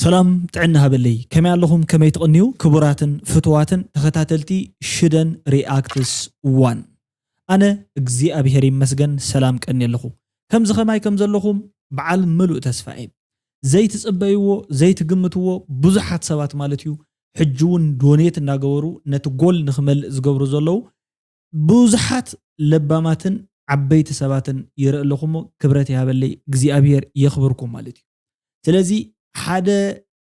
ሰላም ጥዕና ሃበለይ። ከመይ ኣለኹም? ከመይ ትቕንዩ? ክቡራትን ፍቱዋትን ተኸታተልቲ ሽደን ሪኣክትስ ዋን። ኣነ እግዚኣብሔር ይመስገን ሰላም ቀኒ ኣለኹ። ከምዚ ኸማይ ከም ዘለኹም በዓል ምሉእ ተስፋ እየ። ዘይትጽበይዎ፣ ዘይትግምትዎ ብዙሓት ሰባት ማለት እዩ ሕጂ እውን ዶኔት እናገበሩ ነቲ ጎል ንኽመልእ ዝገብሩ ዘለዉ ብዙሓት ለባማትን ዓበይቲ ሰባትን ይርኢ ኣለኹ እሞ ክብረት ይሃበለይ እግዚኣብሔር የኽብርኩም ማለት እዩ። ስለዚ ሓደ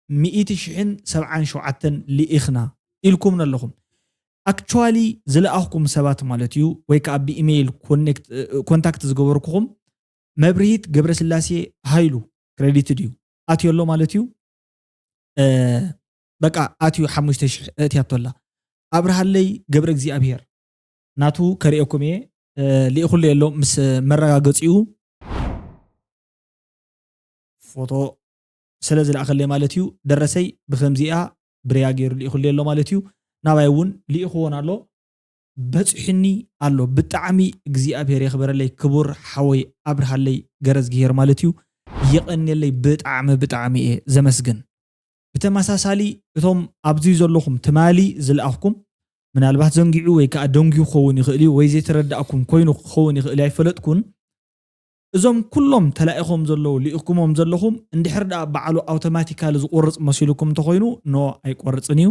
ሚእቲ ሽሕን ሰብዓን ሸውዓተን ልኢኽና ኢልኩምኒ ኣለኹም። ኣክቹዋሊ ዝለኣኽኩም ሰባት ማለት እዩ ወይ ከዓ ብኢሜይል ኮኔክት ኮንታክት ዝገበርኩኹም መብርሂት ገብረስላሴ ሃይሉ ክሬዲት ድዩ ኣትዮ ኣሎ ማለት እዩ። በቃ ኣትዩ ሓሙሽተ ሽሕ እእትያቶ ኣላ። ኣብርሃለይ ገብረ እግዚኣብሔር ናቱ ከርእየኩም እየ። ልኢኹለይ ኣሎ ምስ መረጋገፂኡ ፎቶ ስለ ዝለኣኸለይ ማለት እዩ። ደረሰይ ብከምዚኣ ብርያ ገይሩ ልኢኹለይ ኣሎ ማለት እዩ። ናባይ እውን ልኢኽዎን ኣሎ በፂሑኒ ኣሎ። ብጣዕሚ እግዚኣብሔር የኽበረለይ ክቡር ሓወይ ኣብርሃለይ ገረዝግሄር ማለት እዩ። የቐንየለይ ብጣዕሚ ብጣዕሚ እየ ዘመስግን። ብተመሳሳሊ እቶም ኣብዚ ዘለኹም ትማሊ ዝለኣኽኩም ምናልባት ዘንጊዑ ወይ ከዓ ደንጊዩ ክኸውን ይኽእል እዩ ወይ ዘይተረዳእኩም ኮይኑ ክኸውን ይኽእል ኣይፈለጥኩን። እዞም ኩሎም ተላኢኾም ዘለዉ ልኢኽኩሞም ዘለኹም እንድሕር ደኣ ባዕሉ ኣውቶማቲካሊ ዝቆርፅ መሲሉኩም እንተኾይኑ ኖ ኣይቆርፅን እዩ።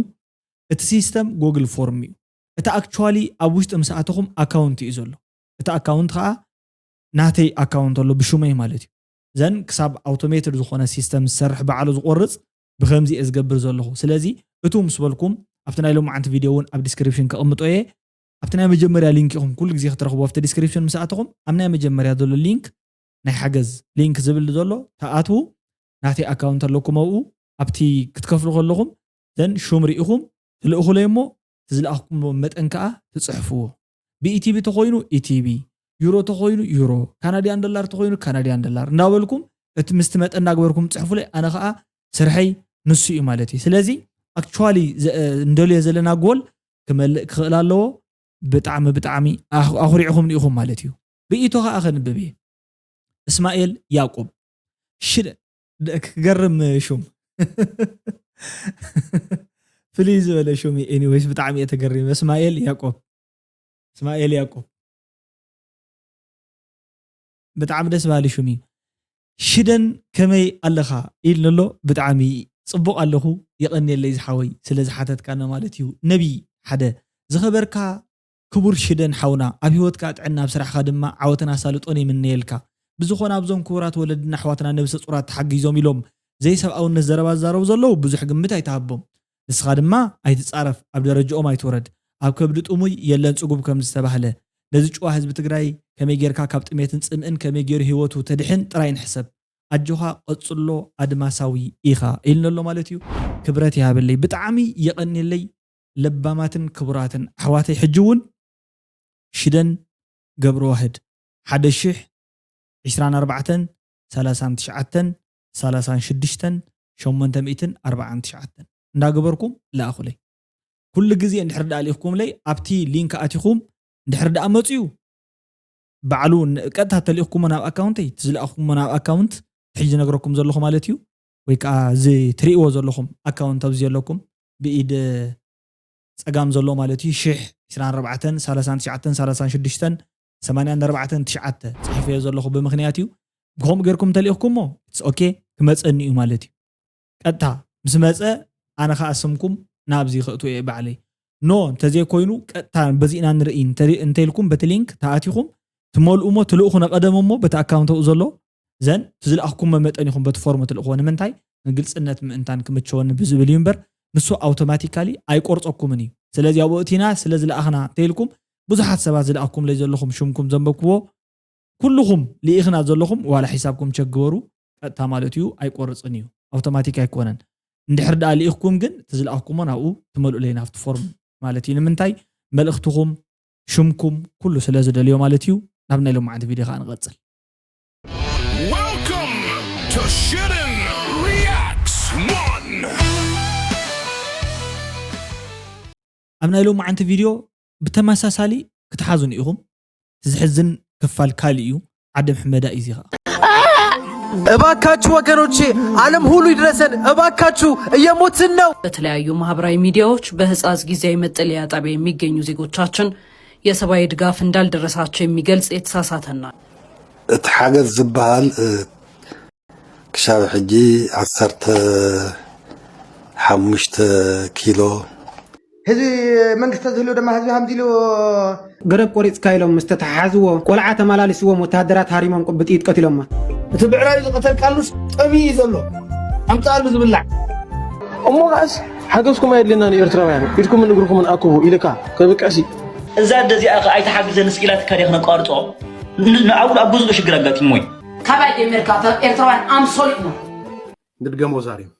እቲ ሲስተም ጎግል ፎርም እዩ። እቲ ኣክቹዋሊ ኣብ ውሽጢ ምስ ኣተኹም ኣካውንት እዩ ዘሎ። እቲ ኣካውንት ከዓ ናተይ ኣካውንት ኣሎ ብሹመይ ማለት እዩ። ዘን ክሳብ ኣውቶሜትድ ዝኾነ ሲስተም ዝሰርሕ ባዕሉ ዝቆርፅ ብከምዚ እየ ዝገብር ዘለኹ። ስለዚ እቱ ምስ በልኩም ኣብቲ ናይ ሎማዓንቲ ቪድዮ እውን ኣብ ዲስክሪፕሽን ከቕምጦ እየ። ኣብቲ ናይ መጀመርያ ሊንክ ኢኹም ኩሉ ግዜ ክትረኽቡ ኣብቲ ዲስክሪፕሽን ምስ ኣተኹም ኣብ ናይ መጀመርያ ዘሎ ሊንክ ናይ ሓገዝ ሊንክ ዝብል ዘሎ ተኣትዉ ናተይ ኣካውንት ኣለኩም ኣብኡ ኣብቲ ክትከፍሉ ከለኹም ዘን ሹም ርኢኹም ትልእኹለይ እሞ እቲ ዝለኣኽኩሞ መጠን ከዓ ትፅሕፍዎ። ብኢቲቢ ተኾይኑ ኢቲቢ፣ ዩሮ ተኾይኑ ዩሮ፣ ካናድያን ዶላር ተኾይኑ ካናድያን ዶላር እንዳበልኩም እቲ ምስቲ መጠን እንዳግበርኩም ፅሕፉለይ። ኣነ ከዓ ስርሐይ ንሱ እዩ ማለት እዩ። ስለዚ ኣክቹዋሊ እንደልዮ ዘለና ጎል ክመልእ ክኽእል ኣለዎ። ብጣዕሚ ብጣዕሚ ኣኽ- ኣኹሪዕኹምኒ ኢኹም ማለት እዩ። ርእይቶ ከዓ ከንብብ እየ። እስማኤል ያዕቆብ ሽደ ደ- ክገርም ሹም ፍልይ ዝበለ ሹም እዩ። ኤኒዌይስ ብጣዕሚ እየ ተገሪመ። እስማኤል ያዕቆብ እስማኤል ያዕቆብ ብጣዕሚ ደስ በሃሊ ሽም እዩ። ሽደን ከመይ ኣለኻ ኢልኒ ኣሎ። ብጣዕሚ ጽቡቕ ኣለኹ፣ የቐንየለይ ዝሓወይ ስለ ዝሓተትካና ማለት እዩ። ነቢ ሓደ ዝኸበርካ ክቡር ሽደን ሓውና፣ ኣብ ህይወትካ ጥዕና፣ ኣብ ስራሕኻ ድማ ዓወትን ኣሳልጦን ይምነየልካ። ብዝኾነ ኣብዞም ክቡራት ወለድና ኣሕዋትና ነብሰ ጹራት ተሓጊዞም ኢሎም ዘይሰብኣውነት ዘረባ ዝዛረቡ ዘለዉ ብዙሕ ግምት ኣይትሃቦም። ንስኻ ድማ ኣይትጻረፍ፣ ኣብ ደረጃኦም ኣይትውረድ። ኣብ ከብዲ ጥሙይ የለን ጽጉብ ከም ዝተባህለ፣ ነዚ ጭዋ ህዝቢ ትግራይ ከመይ ጌርካ ካብ ጥሜትን ጽምእን ከመይ ጌሩ ህይወቱ ተድሕን ጥራይ ንሕሰብ። ኣጆኻ ቀጽሎ ኣድማሳዊ ኢኻ ኢልኒ ኣሎ ማለት እዩ። ክብረት ይሃበለይ፣ ብጣዕሚ የቐንየለይ። ለባማትን ክቡራትን ኣሕዋተይ ሕጂ እውን ሽደን ገብረዋህድ ሓደ ሽሕ ዕስራን ኣርባዕተን ሰላሳን ትሽዓተን ሰላሳን ሽዱሽተን ሸሞንተ ሚእትን ኣርባዓን ትሽዓተን እንዳገበርኩም ለኣኹለይ። ኩሉ ግዜ እንድሕር ደኣ ልኢኽኩምለይ ኣብቲ ሊንክ ኣቲኹም እንድሕር ደኣ መፅዩ ባዕሉ ን- ቀጥታ ተልኢኽኩሞ ናብ ኣካውንተይ እቲ ዝለኣኽኩሞ ናብ ኣካውንት ሕጂ ዝነግረኩም ዘለኹ ማለት እዩ። ወይ ከዓ እዚ ትርእይዎ ዘለኹም ኣካውንት ኣብዚ ዘለኩም ብኢድ ፀጋም ዘሎ ማለት እዩ ሽሕ ዕስራን ኣርባዕተን ሰላሳን ትሽዓተን ሰላሳን ሽዱሽተን ሰማንያን ኣርባዕተን ትሽዓተ ፅሒፈዮ ዘለኹ ብምኽንያት እዩ። ከምኡ ጌርኩም እንተልኢኽኩሞ ኦኬ ክመፀኒ እዩ ማለት እዩ። ቀጥታ ምስ መፀ ኣነ ከዓ ስምኩም ናብዚ ከእትዎ እየ ባዕለይ። ኖ እንተዘይኮይኑ ቀጥታ በዚ ኢና ንርኢ እንተ- እንተኢልኩም በቲ ሊንክ ተኣቲኹም ትመልኡ እሞ ትልእኹ ነቐደም እሞ በቲ ኣካውንት ኣብኡ ዘሎ ዘን እቲ ዝለኣኽኩሞ መጠን ኢኹም በቲ ፎርም ትልእኽዎ። ንምንታይ? ንግልፅነት ምእንታን ክምቸወኒ ብዝብል እዩ እምበር ንሱ ኣውቶማቲካሊ ኣይቆርፀኩምን እዩ። ስለዚ ኣብኡ እቲና ስለ ዝለኣኽና እንተኢልኩም ብዙሓት ሰባት ዝለኣኽኩምለይ ዘለኹም ሽምኩም ዘንበብክዎ ኩልኹም ልኢኽና ዘለኹም ዋላ ሒሳብኩም ቸክ ግበሩ ቀጥታ ማለት እዩ ኣይቆርፅን እዩ ኣውቶማቲክ ኣይኮነን። እንድሕር ደኣ ልኢኽኩም ግን እቲ ዝለኣኽኩሞ ናብኡ ትመልኡለይ ናብቲ ፎርም ማለት እዩ። ንምንታይ? መልእኽትኹም ሽምኩም ኩሉ ስለ ዝደልዮ ማለት እዩ። ናብ ናይ ሎማዓንቲ ቪድዮ ከዓ ንቐፅል። Welcome to Shitten Reacts one. ኣብ ናይ ሎማዓንቲ ቪድዮ ብተመሳሳሊ ክትሓዙ ንኢኹም። እቲ ዝሕዝን ክፋል ካልእ እዩ። ዓደም ሕመዳ እዩ እዚ ከዓ እባካችሁ ወገኖቼ፣ ዓለም ሁሉ ይድረሰን። እባካችሁ እየሞትን ነው። በተለያዩ ማህበራዊ ሚዲያዎች በህጻጽ ጊዜያዊ መጠለያ ጣቢያ የሚገኙ ዜጎቻችን የሰብአዊ ድጋፍ እንዳልደረሳቸው የሚገልጽ የተሳሳተና እቲ ሓገዝ ዝበሃል ክሻብ ሕጂ ዓሰርተ ሓሙሽተ ኪሎ ህዝቢ መንግስቲ ዝህልዎ ድማ ህዝቢ ሃምዚ ኢሉ ገረብ ቆሪፅካ ኢሎም ምስ ተተሓሓዝዎ ቆልዓ ተመላሊስዎም ወተሃደራት ሃሪሞም ብጥይት ቀቲሎማ። እቲ ብዕራዩ ዝቐተልካሉስ ጠምዩ እዩ ዘሎ፣ ኣምፅኣሉ ዝብላዕ። እሞ ኸኣስ ሓገዝኩም ኣየድልየናን እዩ ኤርትራውያን፣ ኢድኩምን እግርኩምን ኣክቡ ኢልካ ከብቅዕሲ። እዛ ኣደ እዚኣ ኸ ኣይትሓግዘንስ ኢላትካ ድያ ክነቋርጾ? ንዓውሉ ኣብ ገዝኡ ሽግር ኣጋጢሞ እዩ። ካባይ ጀሚርካ ኤርትራውያን ኣምሶል ኢና። ንድገሞ ዛሬም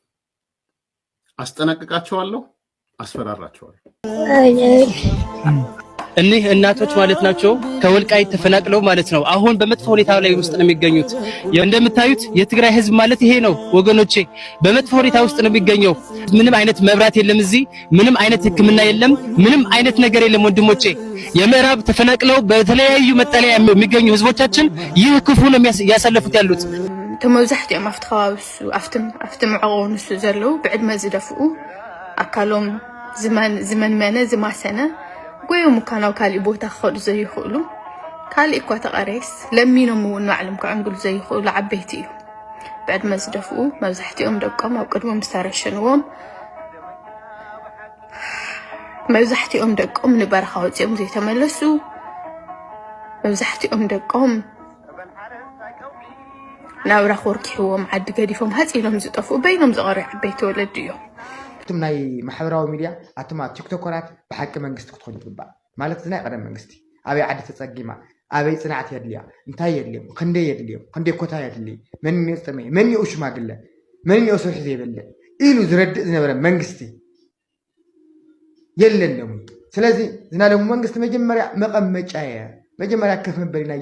አስጠነቅቃቸዋለሁ፣ አስፈራራቸዋለሁ። እኒህ እናቶች ማለት ናቸው ከወልቃይት ተፈናቅለው ማለት ነው። አሁን በመጥፎ ሁኔታ ላይ ውስጥ ነው የሚገኙት። እንደምታዩት የትግራይ ህዝብ ማለት ይሄ ነው ወገኖቼ፣ በመጥፎ ሁኔታ ውስጥ ነው የሚገኘው። ምንም አይነት መብራት የለም እዚህ፣ ምንም አይነት ህክምና የለም፣ ምንም አይነት ነገር የለም ወንድሞቼ። የምዕራብ ተፈናቅለው በተለያዩ መጠለያ የሚገኙ ህዝቦቻችን ይህ ክፉ ነው የሚያስ- እያሳለፉት ያሉት። እቶም መብዛሕትኦም ኣብቲ ከባቢ ንሱ ኣብቲ ኣብቲ መዕቆቢ ንሱ ዘለዉ ብዕድመ ዝደፍኡ ኣካሎም ዝመን- ዝመንመነ ዝማሰነ ጎዮም እኳ ናብ ካሊእ ቦታ ክኸዱ ዘይኽእሉ ካሊእ እኳ ተቐረየስ ለሚኖም እውን ንባዕሎም ክዕንግሉ ዘይኽእሉ ዓበይቲ እዮም። ብዕድመ ዝደፍኡ መብዛሕትኦም ደቆም ኣብ ቅድሞም ዝተረሸንዎም መብዛሕትኦም ደቆም ንበረኻ ወፂኦም ዘይተመለሱ መብዛሕትኦም ደቆም ናብራ ኮርኪሕዎም ዓዲ ገዲፎም ሃፂ ኢሎም ዝጠፍኡ በይኖም ዝቐርዩ ዓበይቲ ወለዲ እዮም። እቶም ናይ ማሕበራዊ ሚድያ ኣቱማ ቲክቶከራት ብሓቂ መንግስቲ ክትኾኑ ይግባእ። ማለት እዚ ናይ ቀደም መንግስቲ ኣበይ ዓዲ ተፀጊማ ኣበይ ፅናዕቲ የድልያ እንታይ የድልዮም ክንደይ የድልዮም ክንደይ ኮታ የድሊ መን እኒኦ ዝጠመየ መን እኒኦ ሽማግለ መን እኒኦ ስርሒ ዘይበልዕ ኢሉ ዝረድእ ዝነበረ መንግስቲ የለን ሎሚ። ስለዚ እዚ ናይ ሎሚ መንግስቲ መጀመርያ መቐመጫ እየ መጀመርያ ከፍ መበሊ ናይ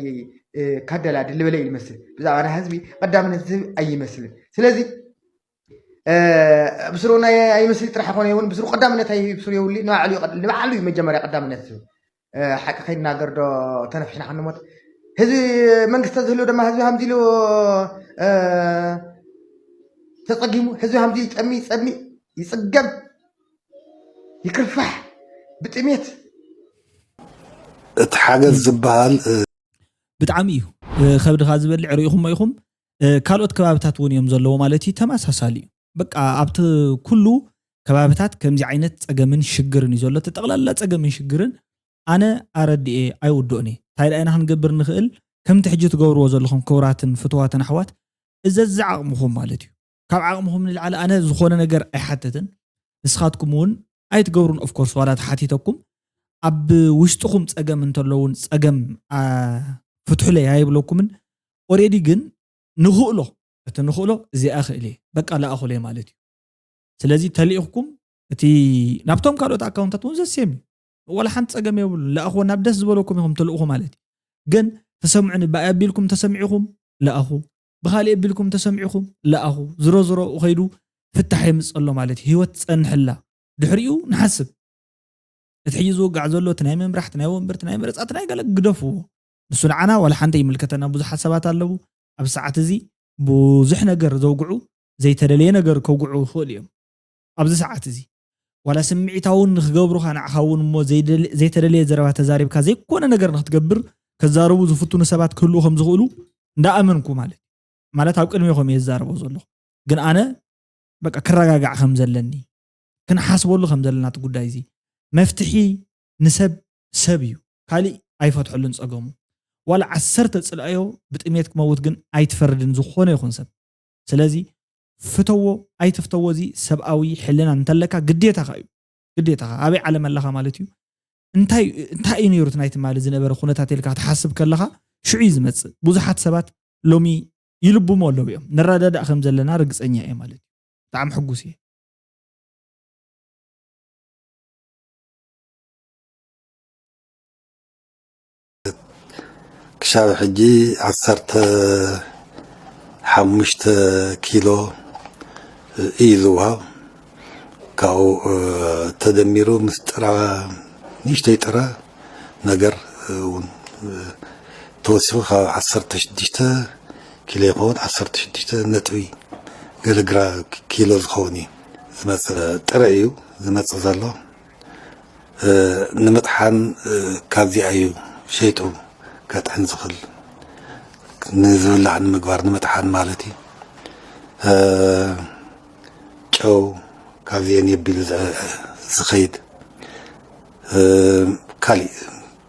ካደላድል ልበለ እዩ ዝመስል። ብዛዕባ ናይ ህዝቢ ቀዳምነት ዝህብ ኣይመስልን። ስለዚ ብስሩ ናይ ኣይመስል ጥራሕ ኮነ ይውን ብስሩ ቀዳምነት ኣይብስሩ የውሊ ንባዕሉ ይቐድል ንባዕሉ እዩ መጀመርያ ቀዳምነት ዝህብ። ሓቂ ከይናገር ዶ ተነፊሕና ክንሞት ህዝቢ መንግስቲ ዝህልው ድማ ህዝቢ ሃምዚ ኢሉ ተፀጊሙ ህዝቢ ሃምዚ ይጠሚ ይፀሚ ይፅገም ይክርፋሕ ብጥሜት እቲ ሓገዝ ዝበሃል ብጣዕሚ እዩ ከብድኻ ዝበልዕ ርኢኹሞ ኢኹም። ካልኦት ከባብታት እውን እዮም ዘለዎ ማለት እዩ። ተመሳሳሊ እዩ። በቃ ኣብቲ ኩሉ ከባብታት ከምዚ ዓይነት ፀገምን ሽግርን እዩ ዘሎ። እቲ ጠቕላላ ፀገምን ሽግርን ኣነ ኣረዲኤ ኣይውድኦን እየ። እንታይ ደኣ ኢና ክንገብር ንኽእል? ከምቲ ሕጂ ትገብርዎ ዘለኹም ክቡራትን ፍቱዋትን ኣሕዋት እዘዝዓቕምኹም ማለት እዩ። ካብ ዓቕምኹም ንላዕሊ ኣነ ዝኾነ ነገር ኣይሓትትን። ንስኻትኩም እውን ኣይትገብሩን። ኦፍኮርስ ዋላ ተሓቲተኩም ኣብ ውሽጥኹም ፀገም እንተለውን ፀገም ፍትሑለይ ኣይብለኩምን። ኦሬዲ ግን ንኽእሎ እቲ ንኽእሎ እዚኣ ክእል እየ በቃ ለኣኹለይ ማለት እዩ። ስለዚ ተሊእኽኩም እቲ ናብቶም ካልኦት ኣካውንታት እውን ዘሴም እዩ። ወላ ሓንቲ ፀገም የብሉ ለኣኹዎ ናብ ደስ ዝበለኩም ኢኹም ትልእኹ ማለት እዩ። ግን ተሰምዑኒ ብኣይ ኣቢልኩም ተሰሚዕኹም ለኣኹ ብካሊእ ኣቢልኩም ተሰሚዕኹም ለኣኹ ዝሮ ዝሮ ከይዱ ፍታሕ የምፅእ ኣሎ ማለት እዩ። ህይወት ትፀንሕላ ድሕሪኡ ንሓስብ። እቲ ሕጂ ዝውጋዕ ዘሎ እቲ ናይ ምምራሕ እቲ ናይ ወንበር እቲ ናይ መረፃ እቲ ናይ ገለ ግደፍዎ። ንሱ ንዓና ዋላ ሓንቲ ይምልከተና ብዙሓት ሰባት ኣለዉ ኣብዚ ሰዓት እዚ ብዙሕ ነገር ዘውግዑ ዘይተደለየ ነገር ከውግዑ ይኽእሉ እዮም። ኣብዚ ሰዓት እዚ ዋላ ስምዒታውን ንክገብሩኻ ንዓኻ እውን እሞ ዘይተደለየ ዘረባ ተዛሪብካ ዘይኮነ ነገር ንክትገብር ከዛረቡ ዝፍትኑ ሰባት ክህልዉ ከም ዝኽእሉ እንዳኣመንኩ ማለት ማለት ኣብ ቅድሜኹም እየ ዝዛረቦ ዘለኹ። ግን ኣነ በቃ ክረጋጋዕ ከም ዘለኒ ክንሓስበሉ ከም ዘለና እቲ ጉዳይ እዚ መፍትሒ ንሰብ ሰብ እዩ ካሊእ ኣይፈትሐሉን ፀገሙ። ዋላ ዓሰርተ ፅልኣዮ ብጥሜት ክመውት ግን ኣይትፈርድን ዝኾነ ይኹን ሰብ። ስለዚ ፍተዎ ኣይትፍተዎ እዚ ሰብኣዊ ሕልና እንተለካ ግዴታኻ እዩ። ግዴታኻ ኣበይ ዓለም ኣለኻ ማለት እዩ። እንታይ እንታይ እዩ ነይሩ እቲ ናይ ትማሊ ዝነበረ ኩነታት ኢልካ ክትሓስብ ከለኻ ሽዑ እዩ ዝመፅእ። ብዙሓት ሰባት ሎሚ ይልብሞ ኣለዉ እዮም። ንረዳዳእ ከም ዘለና ርግፀኛ እየ ማለት እዩ። ብጣዕሚ ሕጉስ እየ። ክሻብ ሕጂ ዓሰርተ ሓሙሽተ ኪሎ እዩ ዝወሃብ። ካብኡ ተደሚሩ ምስ ጥረ ንእሽተይ ጥረ ነገር እውን ተወሲኹ ካብ ዓሰርተ ሽዱሽተ ኪሎ ይኸውን፣ ዓሰርተ ሽዱሽተ ነጥቢ ገለ ግራ ኪሎ ዝኸውን እዩ ዝመጽእ። ጥረ እዩ ዝመጽእ ዘሎ። እ፣ ንምጥሓን፣ እ፣ ካብዚኣ እዩ ሸይጡ ከጥሕን ዝኽእል፣ ንዝብላዕ ንምግባር ንምጥሓን ማለት እዩ። እ፣ ጨው ካብዚአን የቢሉ ዝ-፣ ዝኸይድ፣ እ፣ ካሊእ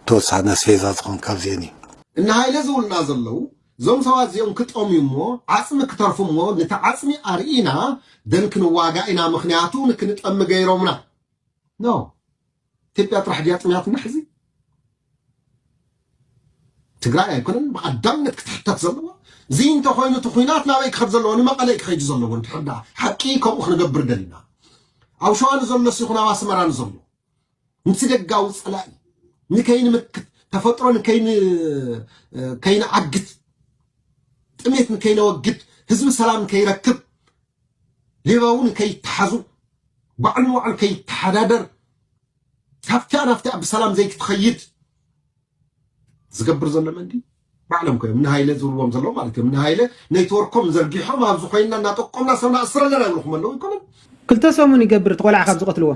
ተወሳኺ ነስፌዛ ዝኾን ካብዚአን እዩ። እነ ሃይለ ዝብሉና ዘለዉ፣ እዞም ሰባት እዚኦም ክጠምዩ እሞ፣ ዓጽሚ ክተርፉ እሞ፣ ነቲ ዓጽሚ ኣርኢና ደም ክንዋጋእ ኢና፣ ምኽንያቱ ንክንጠሚ ገይሮምና። ኖ፣ ኢትዮጵያ ጥራሕ ድያ ጥምያትና ሕዚ? ትግራይ ኣይኮነን ብቐዳምነት ክትሕተት ዘለዎ። እዚ እንተኾይኑ እቲ ኹናት ናበይ ክኸድ ዘለዎ? ንመቐለ እዩ ክኸይዱ ዘለዎ። እንድሕር ደኣ ሓቂ ከምኡ ክንገብር ደሊና፣ ኣብ ሸዋ ንዘሎስ ይኹን ኣብ ኣስመራ ንዘሎ፣ ምስ ደጋዊ ጸላኢ ንከይንምክት፣ ተፈጥሮ ንከይን-፣ ከይንዓግት፣ ጥሜት ንከይነወግድ፣ ህዝቢ ሰላም ንከይረክብ፣ ሌባ እውን ከይተሓዙ፣ ባዕሉ ንባዕሉ ከይተሓዳደር፣ ካብቲኣ ናብቲኣ ብሰላም ዘይክትኸይድ ዝገብር ዘሎ መን ድዩ? ባዕሎም ኮይኖም፣ እኒ ሃይለ ዝብልዎም ዘለዉ ማለት እዮም። እኒ ሃይለ ኔትወርኮም ዘርጊሖም፣ ኣብዚ ኮይንና እናጠቆምና ሰብ ንኣስር ኣለና ይብልኹም ኣለዉ ኣይኮነን? ክልተ ሰሙን ይገብር እቲ ቆልዓ ካብ ዝቐትልዎ።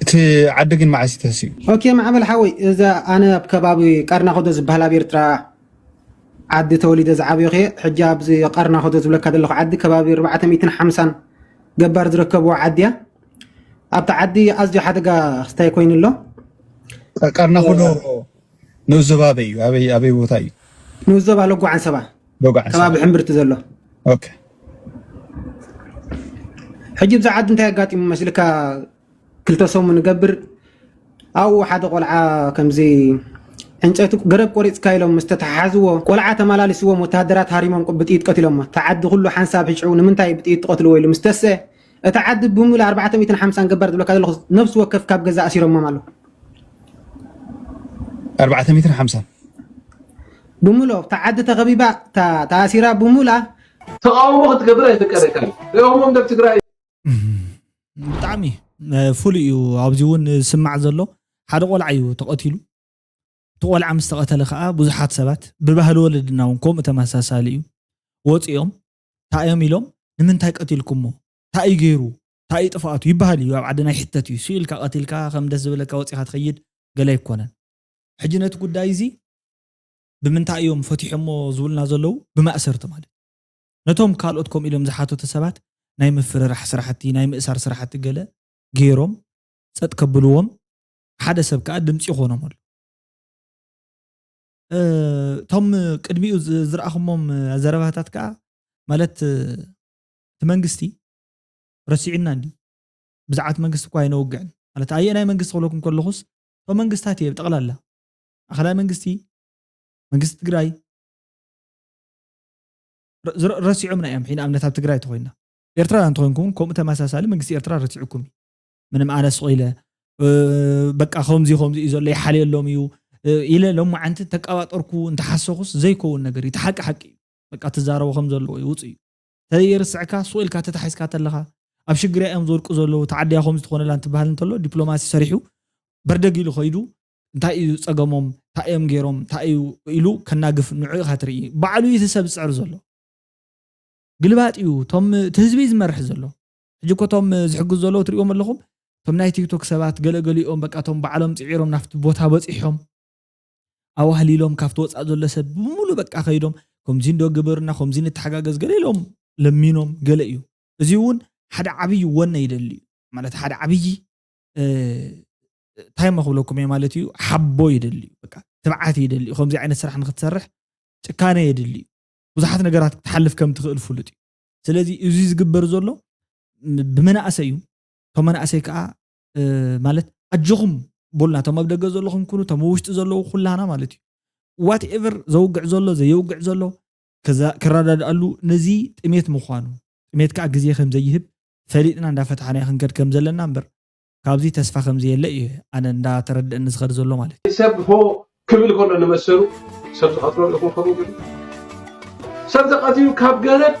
እቲ ዓዲ ግን መዓስ እዩ ተሲኡ? ኦኬ፣ ማዕበል ሓወይ፣ እዛ ኣነ ኣብ ከባቢ ቀርናኾዶ ዝበሃል ኣብ ኤርትራ ዓዲ ተወሊደ ዝዓበኹ እየ። ሕጂ ኣብዚ ቀርናኾዶ ዝብለካ ዘለኹ ዓዲ ከባቢ ኣርባዕተ ሚእትን ሓምሳን ገባር ዝርከብዎ ዓዲ እያ። ኣብቲ ዓዲ ኣዝዩ ሓደጋ ክስታይ ኮይኑ ኣሎ። ቀርናኾዶ ንኡስ ዞባ ኣበይ እዩ? ኣበይ፣ ኣበይ ቦታ እዩ? ንኡስ ዞባ ሎጎ ዓንሰባ፣ ሎጎ ዓንሰባ። ከባቢ ሕምብርቲ ዘሎ። ኦኬ። ሕጂ ብዛ ዓዲ እንታይ ኣጋጢሙ መስልካ? ክልተ ሰሙን ንገብር፣ ኣብኡ ሓደ ቆልዓ ከምዚ ዕንጨይቲ ገረብ ቆሪጽካ ኢሎም ምስ ተተሓሓዝዎ፣ ቆልዓ ተመላሊስዎም ወተሃደራት ሃሪሞም ብጥይት ቀቲሎሞ። እቲ ዓዲ ኩሉ ሓንሳብ ሕጭዑ፣ ንምንታይ ብጥይት ትቐትልዎ ኢሉ ምስ ተስአ፣ እቲ ዓዲ ብምሉእ ኣርባዕተ ሚእትን ሓምሳን ገባር ዝብለካ ዘለኹ ነፍሲ ወከፍ ካብ ገዛ ኣሲሮሞም ኣለዉ። ኣርባዕተ ሚእትን ሓምሳን? ብምሉእ እታ ዓዲ ተኸቢባ፣ ተ-፣ ተኣሲራ ብምሉኣ። ተቓውሞ ክትገብር ኣይፍቀደካን። ሪኦሞ እንደ ትግራይ። እም፣ ብጣዕሚ፣ እ፣ ፍሉይ እዩ። ኣብዚ እውን ዝስማዕ ዘሎ ሓደ ቆልዓ እዩ ተቐቲሉ። እቲ ቆልዓ ምስ ተቐተለ ከዓ ብዙሓት ሰባት፣ ብባህሊ ወለድና እውን ከምኡ ተመሳሳሊ እዩ፣ ወፂኦም እንታይ እዮም ኢሎም፣ ንምንታይ ቀቲልኩሞ፣ እንታይ እዩ ገይሩ፣ እንታይ እዩ ጥፍኣቱ ይበሃል እዩ። ኣብ ዓድና ይሕተት እዩ። ስኢልካ ቀቲልካ ከም ደስ ዝብለካ ወፂኻ ትኸይድ ገለ ኣይኮነን። ሕጂ ነቲ ጉዳይ እዚ ብምንታይ እዮም ፈቲሖሞ ዝብሉና ዘለዉ? ብማእሰርቲ ማለት እዩ። ነቶም ካልኦት ከምኡ ኢሎም ዝሓተቱ ሰባት ናይ ምፍርራሕ ስራሕቲ፣ ናይ ምእሳር ስራሕቲ ገለ ገይሮም ጸጥ ከብልዎም፣ ሓደ ሰብ ከኣ ድምጺ ይኾኖም ኣሎ። እ፣ እቶም ቅድሚኡ ዝ-፣ ዝረኣኹሞም ዘረባታት ከኣ ማለት፣ እቲ መንግስቲ ረሲዑና እንድዩ። ብዛዕባ እቲ መንግስቲ እኳ ኣይነውግዕን። ማለት ኣየናይ መንግስቲ ክብለኩም ከለኹስ፣ እቶም መንግስታት እየ ብጠቕላላ። ማእኸላይ መንግስቲ፣ መንግስቲ ትግራይ፣ ረ-፣ ዝረ-፣ ረሲዖምና እዮም። ሕጂ ንኣብነት ኣብ ትግራይ ተኾይንና፣ ኤርትራ እንተኾይንኩም እውን ከምኡ ተመሳሳሊ መንግስቲ ኤርትራ ረሲዑኩም እዩ። ምንም ኣነ ስቕ ኢለ፣ እ፣ በቃ ከምዚ ከምዚ እዩ ዘሎ፣ ይሓልየሎም እዩ፣ እ፣ ኢለ ሎማዓንቲ ተቀባጠርኩ እንተሓሰኹስ ዘይከውን ነገር እዩ። እቲ ሓቂ ሓቂ እዩ። በቃ ትዛረቦ ከም ዘለዎ እዩ፣ ውጹእ እዩ። ተየርስዕካ፣ ስቕ ኢልካ ተታሒዝካ ተለኻ፣ ኣብ ሽግር እዮም ዝወድቁ ዘለዉ፣ ተዓድያ ከምዚ ትኾነላ እንትበሃል እንተሎ፣ ዲፕሎማሲ ሰሪሑ፣ በርደግ ኢሉ ኸይዱ፣ እንታይ እዩ ጸገሞም፣ እንታይ እዮም ገይሮም፣ እንታይ እዩ ኢሉ ከናግፍ ንዑ ኢኻ ትርኢ። ባዕሉ እዩ እቲ ሰብ ዝጽዕር ዘሎ። ግልባጥ እዩ። እቶም፣ እቲ ህዝቢ እዩ ዝመርሕ ዘሎ። ሕጂ እኮ እቶም ዝሕግዙ ዘለዉ ትሪእዎም ኣለኹም። እቶም ናይ ቲክቶክ ሰባት ገለ ገሊኦም በቃ እቶም ባዕሎም ጽዒሮም ናብቲ ቦታ በጺሖም። ኣዋህሊሎም ካብቲ ወጻእ ዘሎ ሰብ ብምሉእ በቃ ከይዶም፣ ከምዚ እንዶ ግበሩና፣ ከምዚ ንተሓጋገዝ ገለ ኢሎም ለሚኖም ገለ እዩ። እዚ እውን ሓደ ዓብዪ ወነ ይደሊ እዩ። ማለት ሓደ ዓብዪ፣ እ፣ እንታይ እሞ ክብለኩም እየ ማለት እዩ፣ ሓቦ ይደሊ እዩ። በቃ ትብዓት ይደሊ እዩ። ከምዚ ዓይነት ስራሕ ንክትሰርሕ ጭካነ የድሊ እዩ። ብዙሓት ነገራት ክትሓልፍ ከም ትኽእል ፍሉጥ እዩ። ስለዚ እዚ ዝግበር ዘሎ ም-፣ ብመናእሰይ እዩ። እቶም መናእሰይ ከዓ፣ እ፣ ማለት ኣጆኹም በሉና፣ እቶም ኣብ ደገ ዘለኹም ኩኑ፣ እቶም ኣብ ውሽጢ ዘለዉ ኩላና ማለት እዩ። ዋትኤቨር ዘውግዕ ዘሎ፣ ዘየውግዕ ዘሎ፣ ከዛ-፣ ክረዳድኣሉ ነዚ ጥሜት ምዃኑ፣ ጥሜት ከዓ ግዜ ከም ዘይህብ ፈሊጥና እንዳፈታሕናዮ ክንከድ ከም ዘለና እምበር፣ ካብዚ ተስፋ ከም ዘየለ እዩ ኣነ እንዳተረድአኒ ዝኸድ ዘሎ ማለት እዩ። ሰብ ሆ ክብል ከሎ ንመሰሉ ሰብ ዝቐትሎ ርኢኹም ከመይ ገይሩ? ሰብ ተቐቲሉ ካብ ገረብ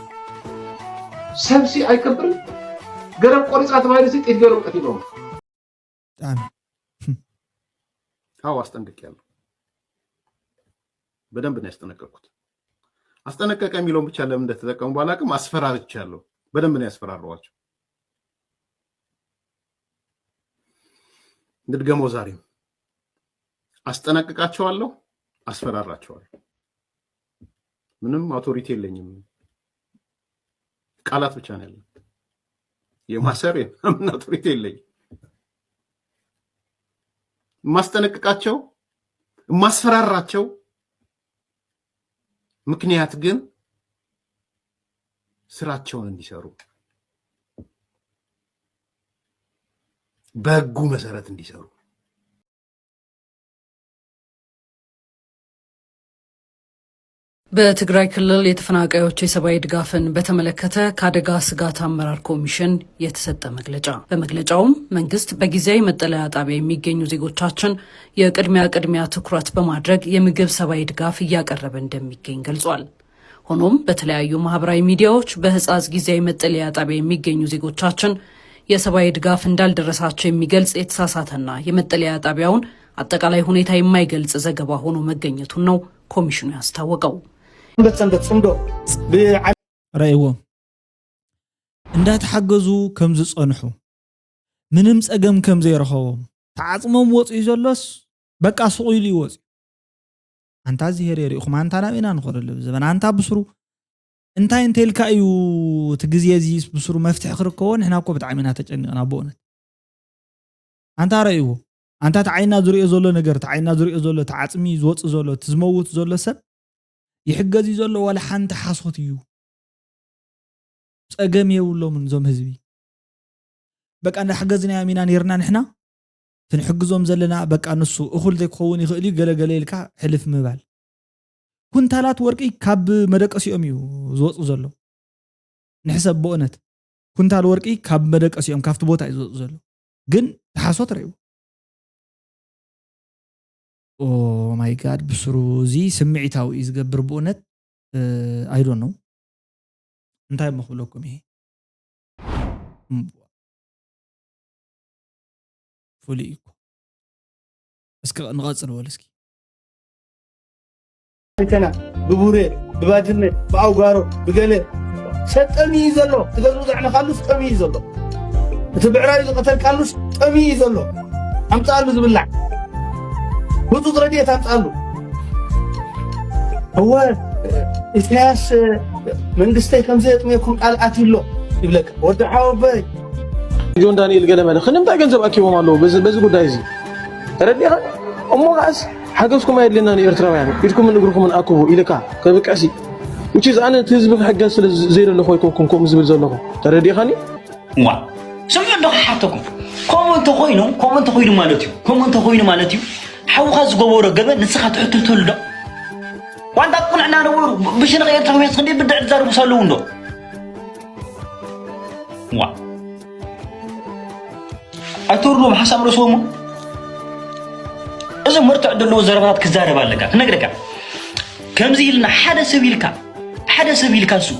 ሰብሲ ኣይከብርን። ገረብ ቆሪፃ ተባሂሉ ሲ ጢት ገይሮም ቀቲሎም። ብጣዕሚ። አዎ፣ አስጠንቅቄያለሁ። በደንብ ነው ያስጠነቀቅኩት። አስጠነቀቀ የሚለውን ብቻ ለምን እንደተጠቀሙ ባላቅም አስፈራርቻለሁ። በደንብ ነው ያስፈራረዋቸው። እንድድገመው ዛሬም አስጠነቅቃቸዋለሁ፣ አስፈራራቸዋለሁ። ምንም አውቶሪቲ የለኝም፣ ቃላት ብቻ ነው ያለኝ። የማሰር የምናምን አውቶሪቲ የለኝም። የማስጠነቅቃቸው፣ የማስፈራራቸው ምክንያት ግን ስራቸውን እንዲሰሩ፣ በህጉ መሰረት እንዲሰሩ። በትግራይ ክልል የተፈናቃዮች የሰብአዊ ድጋፍን በተመለከተ ከአደጋ ስጋት አመራር ኮሚሽን የተሰጠ መግለጫ። በመግለጫውም መንግስት በጊዜያዊ መጠለያ ጣቢያ የሚገኙ ዜጎቻችን የቅድሚያ ቅድሚያ ትኩረት በማድረግ የምግብ ሰብአዊ ድጋፍ እያቀረበ እንደሚገኝ ገልጿል። ሆኖም በተለያዩ ማህበራዊ ሚዲያዎች በህጻጽ ጊዜያዊ መጠለያ ጣቢያ የሚገኙ ዜጎቻችን የሰብአዊ ድጋፍ እንዳልደረሳቸው የሚገልጽ የተሳሳተና የመጠለያ ጣቢያውን አጠቃላይ ሁኔታ የማይገልጽ ዘገባ ሆኖ መገኘቱን ነው ኮሚሽኑ ያስታወቀው። ረእይዎም እንዳተሓገዙ ከም ዝጸንሑ፣ ምንም ጸገም ከም ዘይረኸቦም፣ ተዓጽሞም ወጽኡ ዘሎስ በቃ ስቕ ኢሉ ይወጽኡ። ኣንታ እዚሄር የሪእኹም፣ ኣንታ ናብ ኢና ንኸደሉ ዘበን ኣንታ ብስሩ እንታይ እንተ ኢልካ እዩ እቲ ግዜ እዚ ብስሩ መፍትሒ ክርከቦ? ንሕና እኮ ብጣዕሚ ኢና ተጨኒቕና ብእውነት። ኣንታ ረእይዎ፣ ኣንታ እቲ ዓይና ዝሪኦ ዘሎ ነገር፣ እቲ ዓይና ዝሪኦ ዘሎ፣ እቲ ዓጽሚ ዝወጽእ ዘሎ፣ እቲ ዝመውት ዘሎ ሰብ ይሕገዝ እዩ ዘሎ ዋላ ሓንቲ ሓሶት እዩ። ጸገም የብሎምን እዞም ህዝቢ። በቃ እንዳሕገዝናዮም ኢና ነይርና ንሕና፣ እቲ ንሕግዞም ዘለና በቃ ንሱ እኹል ዘይክኸውን ይኽእል እዩ ገለ ገለ ኢልካ ሕልፍ ምባል። ኩንታላት ወርቂ ካብ መደቀሲኦም እዩ ዝወፁ ዘሎ። ንሕሰብ ብእውነት ኩንታል ወርቂ ካብ መደቀሲኦም ካብቲ ቦታ እዩ ዝወፁ ዘሎ። ግን ተሓሶት ረእይዎ። Oh my God ብስሩ እዚ ስምዒታዊ እዩ ዝገብር ብእውነት። I don't know እንታይ እሞ ክብለኩም እየ። ፍሉይ እዩ እኮ። እስኪ ንቐፅል በሉ እስኪ። ኣይተና ብቡሬ ብባድመ ብኣውጋሮ ብገለ ሰብ ጠምዩ እዩ ዘሎ። እቲ ገዝኡ ዘዕነኻሉስ ጠምዩ እዩ ዘሎ። እቲ ብዕራዩ ዝቐተልካሉስ ጠምዩ እዩ ዘሎ። ኣምፅኣሉ ዝብላዕ ህፁፅ ረድኤት ኣምፅኣሉ። እወ ኢሳያስ መንግስተይ ከምዘየጥምየኩም ቃል ኣትዩ ኣሎ ይብለካ ወዲ ሓወበይ። ጆን ዳንኤል ገለመለ ክንምታይ ገንዘብ ኣኪቦም ኣለዉ በዚ ጉዳይ እዚ ተረዲኻ እሞ ከዓስ ሓገዝኩም ኣየድልየናን ኤርትራውያን ኢድኩምን እግርኩምን ኣክቡ ኢልካ ከብቅዕሲ which is ኣነ እቲ ህዝቢ ክሕገዝ ስለ ዘይደለኹ ኣይኮንኩን ከምኡ ዝብል ዘለኹ ተረዲኻኒ። እዋ ስምዑ እንዶ ክሓተኩም ከምኡ እንተኮይኑ ከምኡ እንተኮይኑ ማለት እዩ ከምኡ እንተኮይኑ ማለት እዩ ሓውኻ ዝገበሮ ገበን ንስኻ ትሕትተሉ ዶ ዋንታ ቁንዕና ነበሩ ብሽነቕ ኤርትራውያን ክንደይ ብድዕ ዝዛረቡ ኣለዉ እንዶ ዋ ኣይተውርድዎም ሓሳብ ርእስዎም እዚ መርትዕ ዘለዎ ዘረባታት ክዛረብ ኣለካ ክነግረካ ከምዚ ኢልና ሓደ ሰብ ኢልካ ሓደ ሰብ ኢልካ እሱ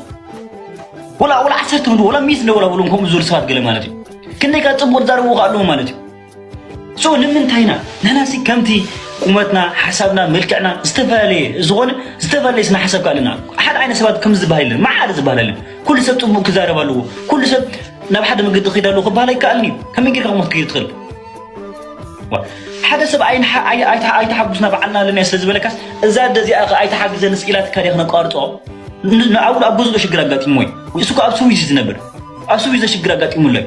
ወላ ወላ ዓሰርተ ክንዲ ወላ ሚእቲ እንደ ወላ በሎም ከምኡ ዝብሉ ሰባት ገለ ማለት እዩ ክንደይ ካብ ፅቡቅ ዝዛረብዎ ኣለዉ ማለት እዩ ሶ ንምንታይ ኢና ንሕናሲ ከምቲ ቁመትና ሓሳብና መልክዕና ዝተፈላለየ ዝኾነ ዝተፈላለየ ስነ ሓሳብ ኣለና ሓደ ዓይነት ሰባት ከም ዝበሃል የለን ማዓረ ዝበሃል የለን ኩሉ ሰብ ፅቡቅ ክዛረብ ኣለዎ ኩሉ ሰብ ናብ ሓደ መገዲ ክኸይድ ኣለዎ ክበሃል ኣይከኣልን እዩ ከመይ ጌርካ ክሞ ክትከይድ ትኽእል ሓደ ሰብ ኣይተሓጉስና በዓልና ኣለና ስለ ዝበለካስ እዛ ኣደ እዚኣ ከ ኣይተሓግዘንስ ኢላትካ ድያ ክነቋርጾ ንዓኡ ኣብ ገዝኡ ሽግር ኣጋጢሞ እዩ እሱ ኣብ ስዊዝ ዝነብር ኣብ ስዊዝ ሽግር ኣጋጢሙ ኣሎ እዩ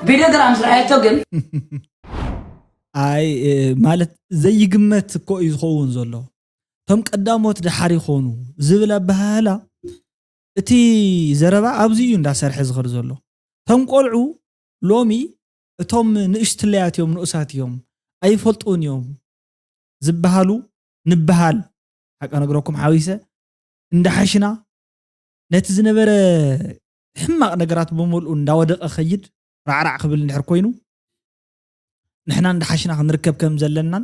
ቪድዮ ድራም ስራየቶ ግን ኣይ ማለት ዘይግመት እኮ እዩ ዝኸውን ዘሎ እቶም ቀዳሞት ደሓር ይኾኑ ዝብል ኣበሃህላ እቲ ዘረባ ኣብዚ እዩ እንዳሰርሐ ዝኸድ ዘሎ እቶም ቆልዑ ሎሚ እቶም ንእሽትለያት እዮም ንኡሳት እዮም ኣይፈልጡን እዮም ዝበሃሉ ንበሃል ሓቂ ነግረኩም ሓዊሰ እንዳሓሽና ነቲ ዝነበረ ሕማቕ ነገራት ብምልኡ እንዳወደቐ ኸይድ ራዕራዕ ክብል እንድሕር ኮይኑ ንሕና እንዳሓሽና ክንርከብ ከም ዘለናን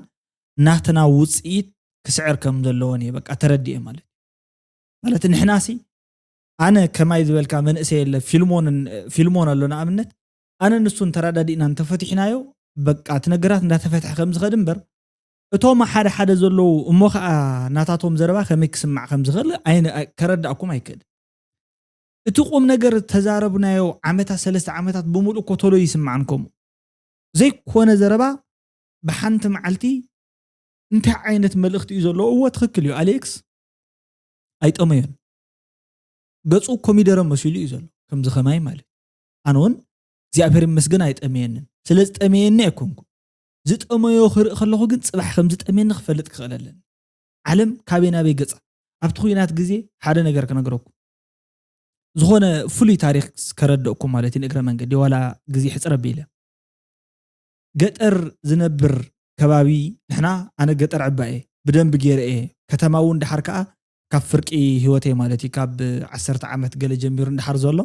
ናትና ውፅኢት ክስዕር ከም ዘለዎን እየ በቃ ተረዲኤ ማለት ማለት ንሕናሲ ኣነ ከማይ ዝበልካ መንእሰይ የለ ፊልሞን ኣሎ ንኣብነት ኣነ ንሱን ተረዳዲእና እንተፈቲሕናዮ በቃ እቲ ነገራት እንዳተፈትሐ ከም ዝኸድ እምበር እቶም ሓደ ሓደ ዘለዉ እሞ ከዓ ናታቶም ዘረባ ከመይ ክስማዕ ከም ዝኽእል ኣይነ- ኣይ- ከረዳእኩም ኣይክእል። እቲ ቁም ነገር ተዛረብናዮ ዓመታት፣ ሰለስተ ዓመታት ብምሉእ እኮ ቶሎ ይስማዕን ከምኡ ዘይኮነ ዘረባ ብሓንቲ መዓልቲ እንታይ ዓይነት መልእኽቲ እዩ ዘለዎ? እዎ ትኽክል እዩ ኣሌክስ፣ ኣይጠመዮን። ገጹ ኮሚደረ መሲሉ እዩ ዘሎ፣ ከምዚ ከማይ ማለት። ኣነ እውን እግዚኣብሔር ይመስገን ኣይጠመየንን። ስለ ዝጠመየኒ ኣይኮንኩ። ዝጠመዮ ክርኢ ከለኹ ግን ጽባሕ ከም ዝጠመየኒ ክፈልጥ ክኽእል ኣለኒ። ዓለም ካበይ ናበይ ገጻ። ኣብቲ ኲናት ግዜ ሓደ ነገር ክነግረኩም። ዝኾነ ፍሉይ ታሪኽ ከረድእኩም ማለት እዩ፣ ንእግረ መንገዲ ዋላ ግዜ ሕጽር ኣቢለ። ገጠር ዝነብር ከባቢ ንሕና፣ ኣነ ገጠር ዕባ እየ፣ ብደንቢ ገይረ እየ። ከተማ እውን ደሓር ከኣ ካብ ፍርቂ ህይወተይ ማለት እዩ፣ ካብ ዓሰርተ ዓመት ገለ ጀሚሩ እንዳሓር ዘሎ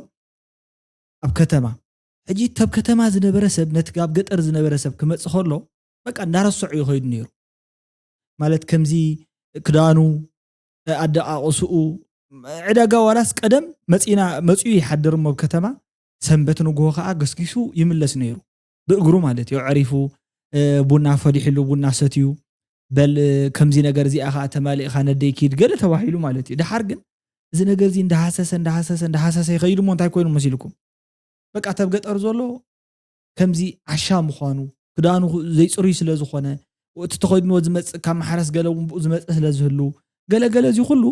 ኣብ ከተማ። ሕጂ ተብ ከተማ ዝነበረ ሰብ ነቲ ኣብ ገጠር ዝነበረ ሰብ ክመጽእ ከሎ በቃ እንዳረስዑ እዩ ከይዱ ነይሩ። ማለት ከምዚ ክዳኑ፣ ኣደቃቕስኡ፣ ዕዳጋ ዋላስ ቀደም መጺና መጺኡ ይሓድር እሞ ኣብ ከተማ ሰንበት ንግሆ ከኣ ገስጊሱ ይምለስ ነይሩ። ብእግሩ ማለት እዩ። ኣዕሪፉ ቡና ፈሊሕሉ ቡና ሰትዩ በል ከምዚ ነገር እዚኣ ከኣ ተማሊእኻ ነደይ ኪድ ገለ ተባሂሉ ማለት እዩ። ደሓር ግን እዚ ነገር እዚ እንዳሃሰሰ እንዳሃሰሰ እንዳሃሰሰ ይኸይድ እሞ እንታይ ኮይኑ መሲልኩም? በቃ ተብ ገጠር ዘሎ ከምዚ ዓሻ ምዃኑ ክዳኑ ዘይፅሩይ ስለ ዝኾነ እቲ ተኸይድንዎ ዝመፅእ ካብ ማሕረስ ገለ እውን ብኡ ዝመፅእ ስለ ዝህሉ ገለ ገለ እዚ ኩሉ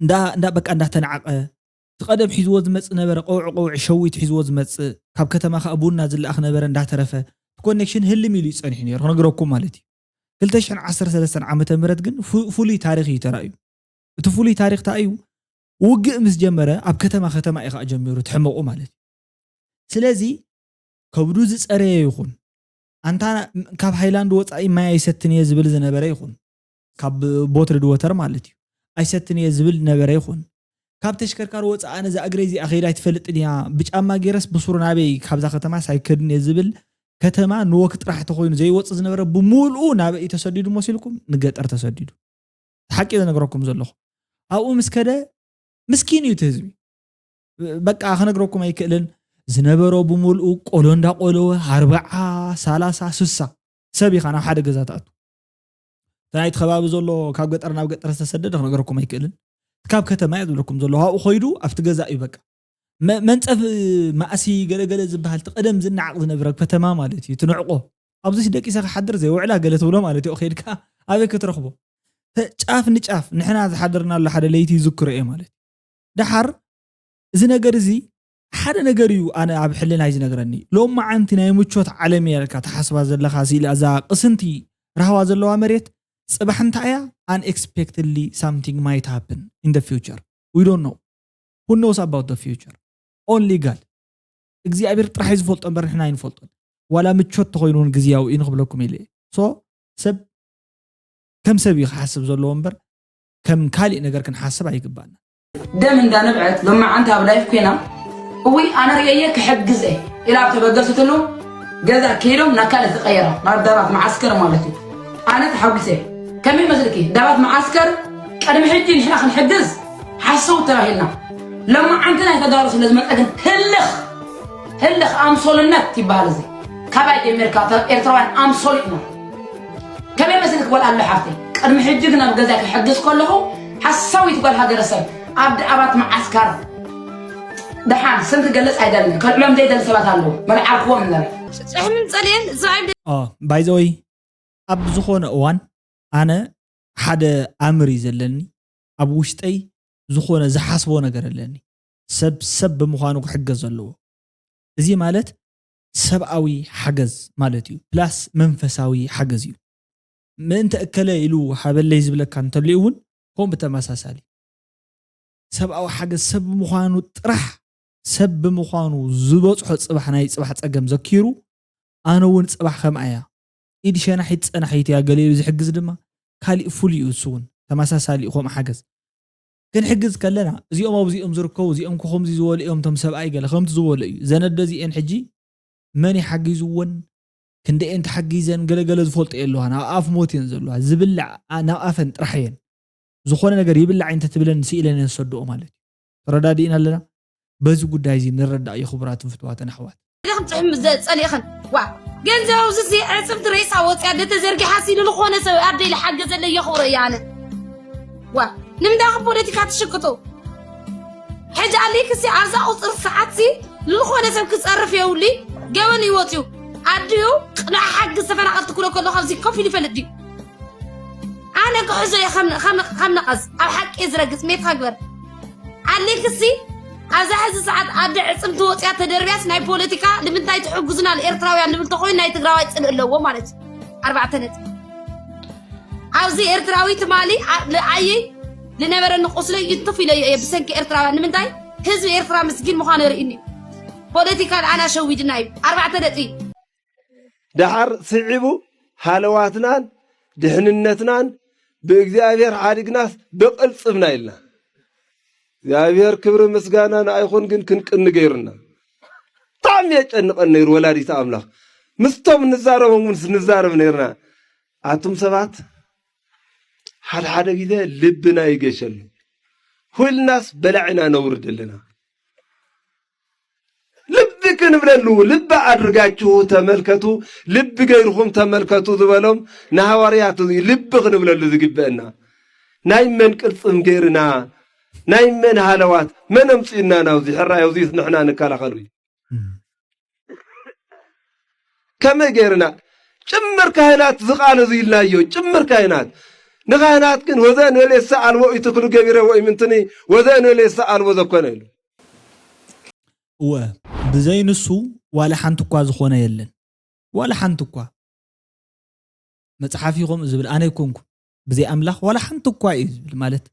እንዳ እንዳ በቃ እንዳተናዕቐ እቲ ቀደም ሒዝዎ ዝመፅእ ነበረ። ቀውዒ ቀውዒ ሸዊት ሒዝዎ ዝመፅእ ካብ ከተማ ከዓ ቡና ዝለኣኽ ነበረ እንዳተረፈ እቲ ኮኔክሽን ህልም ኢሉ ይፀኒሑ ነይሩ ክነግረኩም ማለት እዩ። ክልተ ሽሕን ዓሰርተ ሰለስተን ዓመተ ምህረት ግን ፉ- ፍሉይ ታሪኽ እዩ ተራእዩ። እቲ ፍሉይ ታሪኽ እንታይ እዩ? ውግእ ምስ ጀመረ ኣብ ከተማ ከተማ እዩ ከዓ ጀሚሩ ትሕመቑ ማለት እዩ። ስለዚ ከብዱ ዝፀረየ ይኹን ኣንታ ካብ ሃይላንድ ወፃኢ ማይ ኣይሰትን እየ ዝብል ዝነበረ ይኹን ካብ ቦትልድ ወተር ማለት እዩ ኣይሰትን እየ ዝብል ነበረ ይኹን ካብ ተሽከርካሪ ወፃኢ ኣነ እዛ እግረይ እዚኣ ከይዳ ኣይትፈልጥን እያ ብጫማ ገይረስ ብሱሩ ናበይ ካብዛ ከተማ ሳይከድን እየ ዝብል ከተማ ንወክ ጥራሕ ተኮይኑ ዘይወፅ ዝነበረ ብምልኡ ናበይ ተሰዲዱ መሲልኩም ንገጠር ተሰዲዱ ሓቂ ዝነግረኩም ዘለኹ ኣብኡ ምስ ከደ ምስኪን እዩ እቲ ህዝቢ በቃ ክነግረኩም ኣይክእልን ዝነበሮ ብምልኡ ቆሎ እንዳቆለወ ኣርበዓ ሳላሳ ስሳ ሰብ ኢኻ ናብ ሓደ ገዛ ትኣቱ እቲ ናይቲ ከባቢ ዘሎ ካብ ገጠር ናብ ገጠር ዝተሰደደ ክነግረኩም ኣይክእልን ካብ ከተማ እየ ዝብለኩም ዘሎ ኣብኡ ኮይዱ ኣብቲ ገዛ እዩ በቃ መንፀፍ ማእሲ ገለገለ ዝበሃል እቲ ቀደም ዝነዓቕ ዝነበረ ከተማ ማለት እዩ ትንዕቆ ኣብዚስ ደቂሰ ክሓድር ዘይውዕላ ገለ ትብሎ ማለት እዩ ከይድካ ኣበይ ክትረኽቦ ጫፍ ንጫፍ ንሕና ዝሓደርናሉ ሓደ ለይቲ ይዝክሮ እየ ማለት እዩ ደሓር እዚ ነገር እዚ ሓደ ነገር እዩ ኣነ ኣብ ሕልናይ ዝነግረኒ ሎም መዓንቲ ናይ ምቾት ዓለም እየ ኢልካ ትሓስባ ዘለኻ ስኢላ እዛ ቅስንቲ ራህዋ ዘለዋ መሬት ጽባሕ እንታይ እያ unexpectedly something might happen in the future we don't know who knows about the future only God እግዚኣብሔር ጥራሕ እዩ ዝፈልጦ እምበር ንሕና ኣይንፈልጦን ዋላ ምቾት ተኮይኑ እውን ግዝያዊ እዩ ንክብለኩም ኢለ so ሰብ ከም ሰብ እዩ ክሓስብ ዘለዎ እምበር ከም ካሊእ ነገር ክንሓስብ ኣይግባና ደም እንዳነብዐት ሎማዓንቲ ኣብ ላይፍ ኮይና እውይ ኣነ ርእየየ ክሕግዝ እየ ኢላ ኣብ ተበገሰትሉ ገዛ ከይዶም ናብ ካልእ ተቐየራ ናብ ዳባት መዓስከር ማለት እዩ ኣነ ተሓጒሰ ከመይ መስልኪ ዳባት መዓስከር ቅድሚ ሕጂ ንሕና ክንሕግዝ ሓሰው ተባሂልና ሎማዓንቲ ናይ ተጋሩ ስለ ዝመፀ ግን ህልኽ ህልኽ ኣምሶልነት ይበሃል እዚ ካባይ ጀሚርካ ኤርትራውያን ኣምሶል ኢና ከመይ መስልክ ጓል ኣሎ ሓፍተይ ቅድሚ ሕጂ ግን ኣብ ገዛ ክሕግዝ ከለኹ ሓሳዊት ጓል ሃገረሰብ ኣብ ደኣባት መዓስካር ደሓን ስም ክገልጽ ኣይደልን ከልዕሎም ዘይደሊ ሰባት ኣለዉ መልዓልክዎም ነበረ ጭሕምን ጸልየን ዝዓይብ ባይዘወይ ኣብ ዝኾነ እዋን ኣነ ሓደ ኣምር እዩ ዘለኒ ኣብ ውሽጠይ ዝኾነ ዝሓስቦ ነገር ኣለኒ ሰብ ሰብ ብምዃኑ ክሕገዝ ዘለዎ እዚ ማለት ሰብኣዊ ሓገዝ ማለት እዩ plus መንፈሳዊ ሓገዝ እዩ ምእንተ እከለ ኢሉ ሃበለይ ዝብለካ እንተልዩ እውን ከምኡ ብተመሳሳሊ ሰብኣዊ ሓገዝ ሰብ ብምዃኑ ጥራሕ ሰብ ብምዃኑ ዝበፅሖ ፅባሕ ናይ ፅባሕ ፀገም ዘኪሩ ኣነ እውን ፅባሕ ከምኣ እያ ኢድ ሸናሒት ፀናሒት እያ ገለ ኢሉ ዝሕግዝ ድማ ካሊእ ፍሉይ እዩ እሱ እውን ተመሳሳሊ እዩ ከምኡ ሓገዝ ክንሕግዝ ከለና እዚኦም ኣብዚኦም ዝርከቡ እዚኦም ኮ ከምዚ ዝበሉ እዮም ቶም ሰብኣይ ገለ ከምቲ ዝበሉ እዩ ዘነደ እዚኤን ሕጂ መን ይሓጊዝዎን ክንደኤን ተሓጊዘን ገለገለ ዝፈልጦ የለዋ ናብ ኣፍ ሞት እየን ዘለዋ ዝብላዕ ናብ ኣፈን ጥራሕ እየን ዝኾነ ነገር ይብላዕ እንተ ትብለን ስኢለን እየን ዝሰድኦ ማለት እዩ ተረዳዲእና ኣለና በዚ ጉዳይ እዚ ንረዳእ እዩ ክቡራትን ፍትዋትን ኣሕዋት ዲኽን ፅሕም ጸሊእኽን ዋ ገንዘብ ኣብዚ ሲ ዕፅምቲ ሬሳ ወፅያ ደተዘርጊሓ ሲ ንልኾነ ሰብ ኣደይ ልሓገዘለ የኽብሮ እየ ኣነ። ዋ ንምንታይ ከም ፖለቲካ ትሽቅጡ? ሕጂ ኣሊክሲ ኣብዛ ቁፅር ሰዓት ሲ ንልኾነ ሰብ ክፀርፍ የውሊ ገበን ይወፅዩ ኣድዩ ቅንዕ ሓጊ ዝተፈናቐልቲ ክሎ ከሎ ካብዚ ኮፍ ኢሉ ይፈልጥ ድዩ? ኣነ ክሕዞ እየ ከም- ከም- ከም ነቐዝ ኣብ ሓቂ እየ ዝረግፅ ሜትካ ግበር። ኣሌክሲ ኣብዛ ሕዚ ሰዓት ኣደ ዕፅምቲ ወፅያ ተደርብያስ ናይ ፖለቲካ ንምንታይ ትሕጉዝና ንኤርትራውያን ልብል ተኮይኑ ናይ ትግራዋይ ፅልእ ኣለዎ ማለት እዩ። ኣርባዕተ ነጥቢ ኣብዚ ኤርትራዊ ትማሊ ኣ- ንኣየይ ዝነበረኒ ቁስለይ ይንትፍ ኢለዮ እየ ብሰንኪ ኤርትራውያን ንምንታይ ህዝቢ ኤርትራ ምስጊን ምዃኑ ርእኒ ፖለቲካ ንኣና ሸዊድና እዩ። ኣርባዕተ ነጥቢ ደሓር ስዒቡ ሃለዋትናን ድሕንነትናን ብእግዚኣብሔር ሓዲግናስ ብቕልጽምና ኢልና እግዚኣብሔር ክብሪ ምስጋና ንኣይኹን ግን ክንቅኒ ገይሩና። ብጣዕሚ የጨንቐን ነይሩ ወላዲት ኣምላኽ ምስቶም ንዛረቦም እውን ንዛረብ ነይርና። ኣቱም ሰባት ሓደ ሓደ ግዜ ልብና ይገሸሉ። ሁልናስ በላዕና ነውርድ ኣለና። ልቢ ክንብለሉ ልቢ ኣድርጋችሁ ተመልከቱ፣ ልቢ ገይርኹም ተመልከቱ ዝበሎም ንሃዋርያት እዚ ልቢ ክንብለሉ ዝግበአና። ናይ መን ቅልፅም ገይርና ናይ መን ሃለዋት መን ኣምፅኡና ናብዚ ሕራይ ኣብዚ ንሕና ንከላኸሉ ከመይ ገይርና ጭምር ካህናት ዝቃለዙ ኢልናዮ ጭምር ካህናት ንካህናት ግን ወዘን ወሌሳ ኣልቦ ኢትክሉ ገቢረ ወይ ምንትኒ ወዘን ወሌሳ ኣልቦ ዘኮነ ኢሉ እወ ብዘይ ንሱ ዋላ ሓንቲ እኳ ዝኾነ የለን ዋላ ሓንቲ እኳ መጽሓፍ እዩ ከምኡ ዝብል ኣነ ኣይኮንኩ ብዘይ ኣምላኽ ዋላ ሓንቲ እኳ እዩ ዝብል ማለት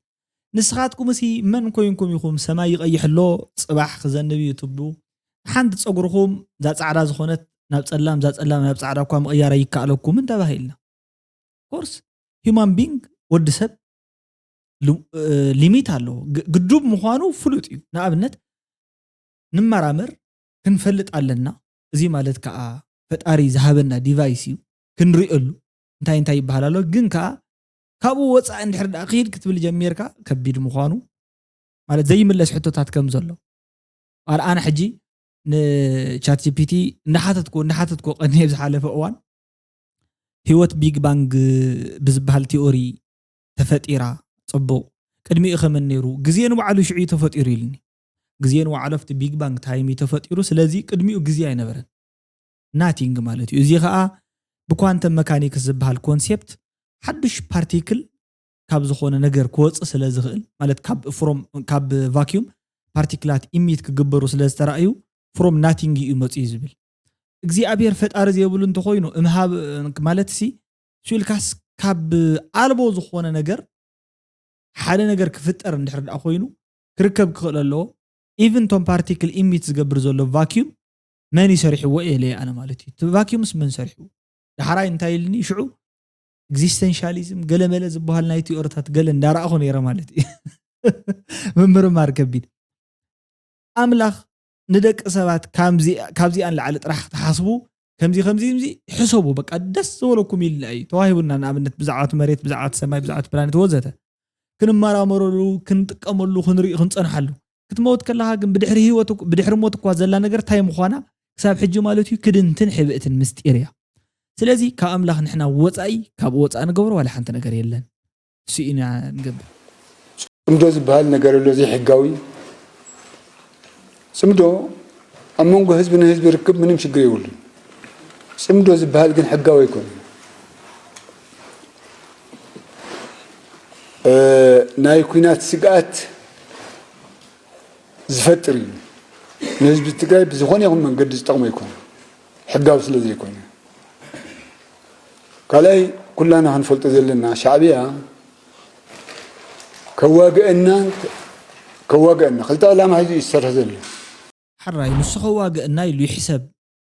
ንስኻትኩም እሲ መን ኮይንኩም ኢኹም ሰማይ ይቐይሕ ኣሎ ጽባሕ ክዘንብ እዩ ትብሉ ሓንቲ ጸጉርኹም እዛ ጻዕዳ ዝኾነት ናብ ጸላም እዛ ጸላም ናብ ጻዕዳ እኳ ምቕያር ኣይከኣለኩም እንተባሂልና ኮርስ ሂማን ቢንግ ወዲ ሰብ ሊሚት ኣለዎ ግዱብ ምዃኑ ፍሉጥ እዩ ንኣብነት ንመራመር ክንፈልጥ ኣለና እዚ ማለት ከዓ ፈጣሪ ዝሃበና ዲቫይስ እዩ ክንሪእሉ እንታይ እንታይ ይበሃል ኣሎ ግን ከዓ ካብኡ ወፃኢ እንድሕር ዳ ክሂድ ክትብል ጀሚርካ ከቢድ ምዃኑ ማለት ዘይምለስ ሕቶታት ከም ዘሎ ኣነ ሕጂ ንቻት ጂፒቲ እንዳሓተትኩ እንዳሓተትኩ ቀኒ ኣብ ዝሓለፈ እዋን ህይወት ቢግ ባንግ ብዝበሃል ቲኦሪ ተፈጢራ ጽቡቕ ቅድሚኡ ከመን ነይሩ ግዜ ንባዕሉ ሽዑ ተፈጢሩ ኢልኒ ግዜ ንባዕሉ ኣብቲ ቢግ ባንግ ታይም ተፈጢሩ ስለዚ ቅድሚኡ ግዜ ኣይነበረን ናቲንግ ማለት እዩ እዚ ከዓ ብኳንተም መካኒክስ ዝበሃል ኮንሴፕት ሓዱሽ ፓርቲክል ካብ ዝኾነ ነገር ክወፅእ ስለ ዝኽእል ማለት ካብ from ካብ ቫኪዩም ፓርቲክላት ኢሚት ክግበሩ ስለ ዝተራእዩ from nothing እዩ መፅኡ ዝብል እግዚኣብሔር ፈጣሪ ዘይብሉ እንተኮይኑ እምሃብ ማለት ሲ ሱልካስ ካብ ኣልቦ ዝኾነ ነገር ሓደ ነገር ክፍጠር እንድሕር ደኣ ኮይኑ ክርከብ ክኽእል ኣለዎ ኢቭን ቶም ፓርቲክል ኢሚት ዝገብር ዘሎ ቫኪዩም መን ይሰሪሕዎ እየ ኢለ ኣነ ማለት እዩ እቲ ቫኪዩምስ መን ሰሪሕዎ ዳሕራይ እንታይ ኢልኒ ሽዑ ኤግዚስተንሻሊዝም ገለመለ ዝበሃል ናይ ቲኦሪታት ገለ እንዳረኣኹ ነይረ ማለት እዩ ምምርማር ከቢድ ኣምላኽ ንደቂ ሰባት ካብዚኣ ንላዕሊ ጥራሕ ክትሓስቡ ከምዚ ከምዚ ከምዚ ሕሰቡ በቃ ደስ ዝበለኩም ኢልና እዩ ተዋሂቡና ንኣብነት ብዛዕባ እቲ መሬት ብዛዕባ እቲ ሰማይ ብዛዕባ እቲ ፕላኔት ወዘተ ክንመራመረሉ ክንጥቀመሉ ክንርኢ ክንፀንሓሉ ክትመውት ከለኻ ግን ብድሕሪ ህይወት ብድሕሪ ሞት እኳ ዘላ ነገር እንታይ ምዃና ክሳብ ሕጂ ማለት እዩ ክድንትን ሕብእትን ምስጢር እያ ስለዚ ካብ ኣምላኽ ንሕና ወፃኢ ካብኡ ወፃኢ ንገብሮ ዋላ ሓንቲ ነገር የለን እሱ ኢና ንገብር ፅምዶ ዝበሃል ነገር ኣሎ ዘይሕጋዊ ፅምዶ ኣብ መንጎ ህዝቢ ንህዝቢ ርክብ ምንም ሽግር የብሉን ፅምዶ ዝበሃል ግን ሕጋዊ ኣይኮነን ናይ ኩናት ስግኣት ዝፈጥር እዩ ንህዝቢ ትግራይ ብዝኾነ ይኹን መንገዲ ዝጠቕሞ ኣይኮነን ሕጋዊ ስለ ዘይኮነ ካልኣይ ኩላና ክንፈልጦ ዘለና ሻዕብያ ከዋግአና ከዋግአና ክልተ ዕላማ ሒዙ እዩ ዝሰርሕ ዘሎ ሓራይ ንሱ ከዋግአና ኢሉ ይሕሰብ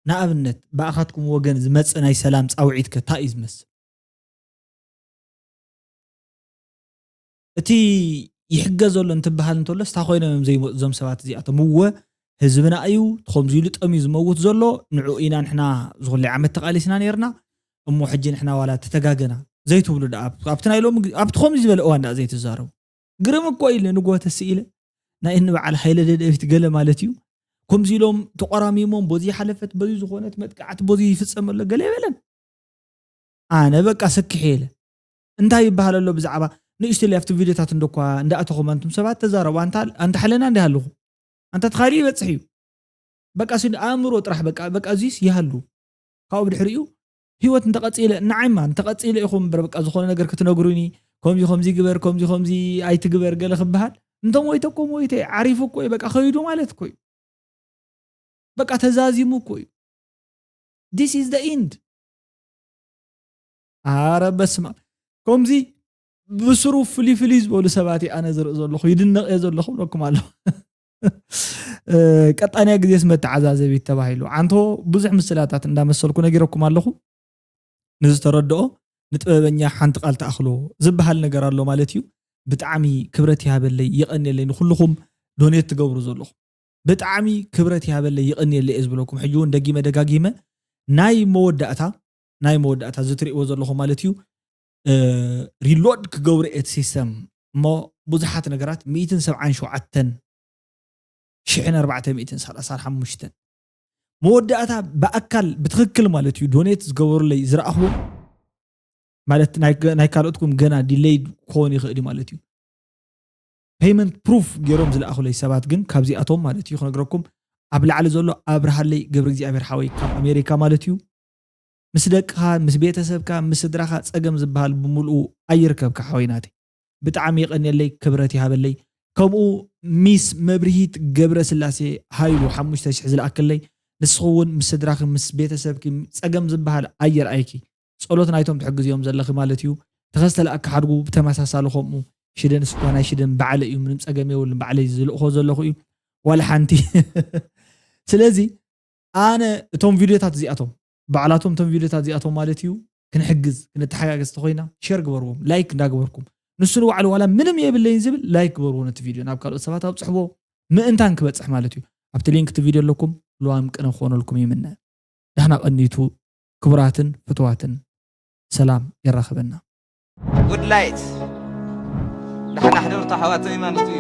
ንኣብነት ብኣኻትኩም ወገን ዝመፅእ ናይ ሰላም ፃውዒት ከ ታይ እዩ ዝመስል እቲ ይሕገዘሉ እንትበሃል እንተሎ ስታ ኮይኖም እዮም ዘይመፁ እዞም ሰባት እዚኣቶም እወ ህዝብና እዩ ከምዚ ኢሉ ጠምዩ ዝመውት ዘሎ ንዑ ኢና ንሕና ዝኹለይ ዓመት ተቃሊስና ነርና እሞ ሕጂ ንሕና ዋላ ተተጋገና ዘይትብሉ ደኣ ኣብቲ ናይ ሎም ኣብቲ ከምዚ ዝበለ እዋን ደኣ ዘይትዛረቡ ግርም እኮ ኢለ ንጎ ተስኢለ ናይ እኒ በዓል ሃይለ ደደቢት ገለ ማለት እዩ ከምዚ ኢሎም ተቆራሚሞም፣ በዚ ሓለፈት፣ በዚ ዝኾነት መጥቃዕቲ፣ በዚ ይፍጸም ኣሎ፣ ገለ የበለን። ኣነ በቃ ስክሕ ኢለ። እንታይ ይበሃል ኣሎ ብዛዕባ ንእሽተይ ኣብቲ ቪድዮታት እንደኳ እንዳኣተኹም ኣንቱም ሰባት ተዛረቡ። ኣንታ፣ ኣንታ ሓለና እንዲሃልኹ። ኣንታ ተኻሊ ይበጽሕ እዩ። በቃ ሲ ኣእምሮ ጥራሕ በቃ፣ በቃ እዚስ ይሃሉ። ካብኡ ብድሕሪኡ ህይወት እንተቐጺለ፣ ንዓይማ እንተቐጺለ ኢኹም እምበር በቃ ዝኾነ ነገር ክትነግሩኒ፣ ከምዚ ከምዚ ግበር፣ ከምዚ ከምዚ ኣይትግበር ገለ ክበሃል። እንቶም ወይተኩም ወይተ፣ ዓሪፉ እኮ እዩ፣ በቃ ከይዱ ማለት እኮ እዩ። በቃ ተዛዚሙ እኮ እዩ። This is the end። ኣረ በስመ ኣብ። ከምዚ ብስሩ ፍልይ ፍልይ ዝበሉ ሰባት እዩ ኣነ ዝርኢ ዘለኹ፣ ይድነቕ እየ ዘለኹ ብለኩም ኣለኹ። እ፣ ቀጣንያ ግዜስ መተዓዛዘቢት ተባሂሉ። ዓንቶ ብዙሕ ምስላታት እንዳመሰልኩ ነጊረኩም ኣለኹ። ንዝተረድኦ ንጥበበኛ ሓንቲ ቃል ትኣኽሎ ዝበሃል ነገር ኣሎ ማለት እዩ። ብጣዕሚ ክብረት ይሃበለይ፣ የቐንየለይ ንኩልኹም ዶኔት ትገብሩ ዘለኹም። ብጣዕሚ ክብረት ይሃበለይ፣ የቐንየለይ እየ ዝብለኩም። ሕጂ እውን ደጊመ ደጋጊመ ናይ መወዳእታ፣ ናይ መወዳእታ እዚ ትርእይዎ ዘለኹም ማለት እዩ፣ እ፣ ሪሎድ ክገብሩ እየ እቲ ሲስተም። እሞ ብዙሓት ነገራት ሚእትን ሰብዓን ሸውዓተን ሽሕን ኣርባዕተ ሚእትን ሰላሳን ሓሙሽተን መወዳእታ ብኣካል ብትኽክል ማለት እዩ ዶኔት ዝገበሩለይ ዝረኣኽዎም ማለት ናይ፣ ናይ ካልኦትኩም ገና ዲሌይድ ክኾን ይኽእል እዩ ማለት እዩ። ፔይመንት ፕሩፍ ገይሮም ዝለኣኹለይ ሰባት ግን ካብዚኣቶም ማለት እዩ ክነግረኩም፣ ኣብ ላዕሊ ዘሎ ኣብርሃለይ ገብረ እግዚኣብሔር ሓወይ ካብ ኣሜሪካ ማለት እዩ። ምስ ደቅኻ፣ ምስ ቤተሰብካ፣ ምስ ስድራኻ ጸገም ዝበሃል ብምልኡ ኣይርከብካ ሓወይ ናተይ። ብጣዕሚ የቐንየለይ፣ ክብረት ይሃበለይ። ከምኡ ሚስ መብርሂት ገብረ ስላሴ ሃይሉ ሓሙሽተ ሽሕ ዝለኣክለይ፣ ንስኺ እውን ምስ ስድራኺ፣ ምስ ቤተሰብኪ ጸገም ዝበሃል ኣየርኣይኪ። ጸሎት ናይቶም ትሕግዝዮም ዘለኺ ማለት እዩ። ተኸስተ ለኣካ ሓድጉ ብተመሳሳሊ ከምኡ። ሽደን ስኳ ናይ ሽደን ባዕለ እዩ፣ ምንም ጸገም የብሉን። ባዕለይ ዝልእኾ ዘለኹ እዩ። ዋላ ሓንቲ። ስለዚ ኣነ እቶም ቪድዮታት እዚኣቶም፣ ባዕላቶም እቶም ቪድዮታት እዚኣቶም ማለት እዩ፣ ክንሕግዝ፣ ክንተሓጋገዝ ተኾይና፣ ሼር ግበርዎም፣ ላይክ እንዳገበርኩም። ንሱ ንባዕሉ ዋላ ምንም የብለይን ዝብል ላይክ ግበርዎ፣ ነቲ ቪድዮ ናብ ካልኦት ሰባት ኣብጽሕዎ፣ ምእንታን ክበጽሕ ማለት እዩ። ኣብቲ ሊንክ እቲ ቪድዮ ኣለኩም፣ ልዋም ቅነ ክኾነልኩም ይምነ። ዳሕና ቀኒቱ ክቡራትን ፍትዋትን ሰላም የራኽበና። ጉድ ላይት። ዳሕና ሕደርቱ ኣሕዋተይ ማለት እዩ።